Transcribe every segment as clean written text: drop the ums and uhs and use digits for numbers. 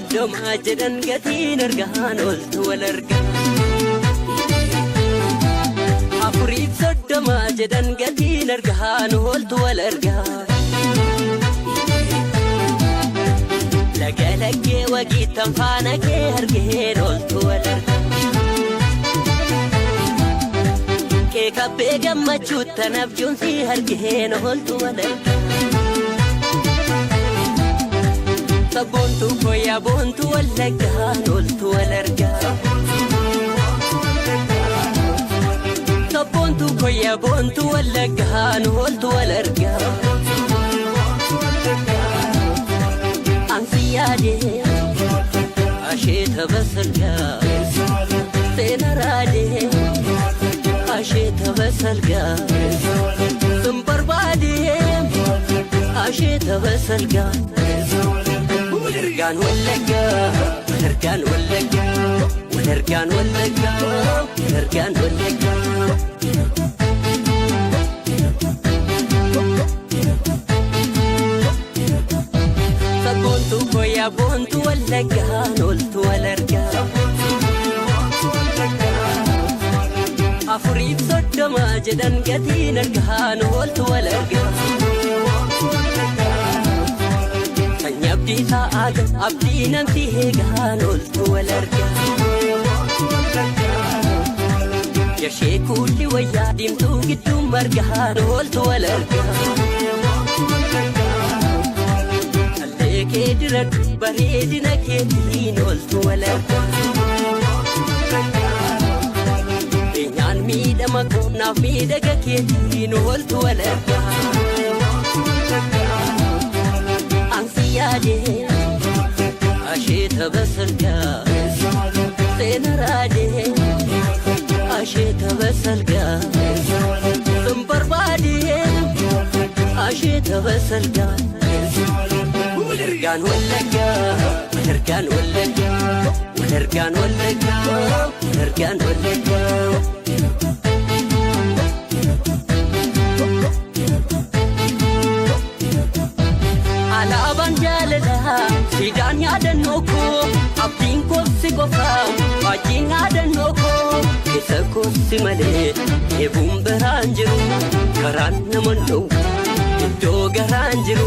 30 jedhan gatiin argaan oltu wal argaa. 34 jedhan gatiin argaan oltu wal argaa. Laga laggee wagiittan faana kee argeen oltu wal argaa. Kee kabbee gammachuuttan abjuun si argeen oltu wal argaa. Sabboontuu koyyaa boontuu wallaggaan oltu wal argaa. Sabboontuu koyyaa boontuu wallaggaan oltu wal argaa. Ansi yaadee asheeta basalgaa seena raadee asheeta basalgaa sun barbaadee asheeta basalgaa. Walargaan wallaggaa walargaan wallaggaa walargaan wallaggaa walargaan wallaggaa. Sabboontuu koyyaa boontuu wallaggaan oltu wal argaa. 34 jedhan gatiin argaan oltu wal argaa. Sanyii abdii ta'aa abdii namti eegaan oltu wal argaa. Yashee kuulli wayyaa diimtuu gidduu margaan oltu wal argaa. Callee kee diradhu bareedina keetiin oltu wal argaa. Beenyaan miidhama qonnaaf miidhaga keetiin oltu wal argaa. Ansi yaadee asheeta basalgaa seena raadee asheeta basalgaa sun barbaadee asheeta basalgaa. Walargaan wallaggaa walargaan wallaggaa walargaan wallaggaa walargaan wallaggaa. Alaabaan jaalalaa siidaan yaadannoo koo abdiin koobsi qofaa baay'een yaadannoo koo keessa koobsi malee eebuun biraan jiru karaan nama dhowwu iddoo garaan jiru.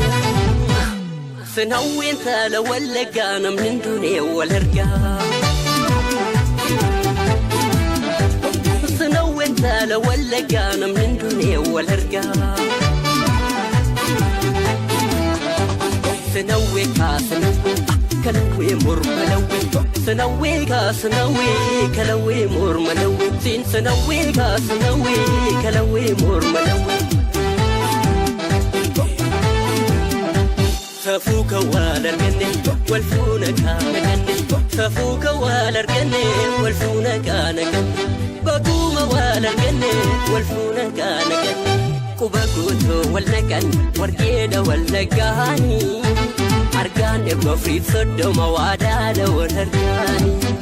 Sinawween taala wallaggaa namni hin duune wal argaa. Sinawween taala wallaggaa namni hin duune wal argaa. Sinawwee kaasinawwee kalawwee morma lawwee sinawwee kaasinawwee kalawwee morma lawwee siin sinawwee kaasinawwee kalawwee morma lawwee. Safuu kan wal arganne wal fuuna kaana ganne safuu kan wal arganne wal fuuna kaana ganne baguuma wal arganne wal fuuna kaana ganne quba guutuu wal naqan warqeedha wal naggaanii argaan 34 waadaadha wal argaanii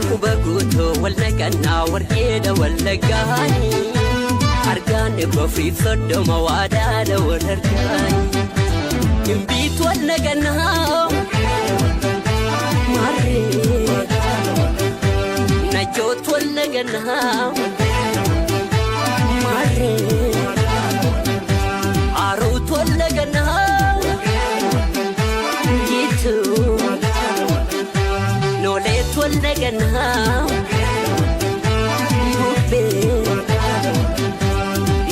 quba guutuu wal naqannaa warqeedha wal naggaanii argaan 34 waadaadha wal argaanii. Gimbiitu wal naqannaa maarree najjootu wal naqannaa maarree aaruutu wal naqannaa jiitu nooleetu wal naqannaa bubbee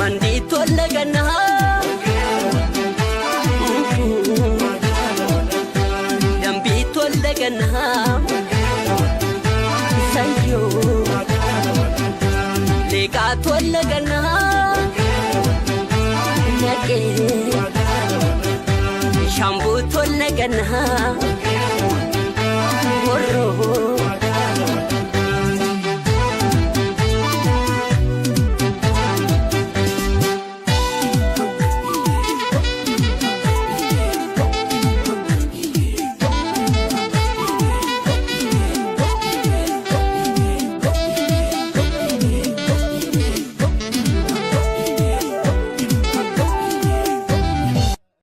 mandiitu wal naqannaa. Dambiitu wal naqannaa sayyoo leeqaatu wal naqannaa naqee shambuutu wal naqannaa.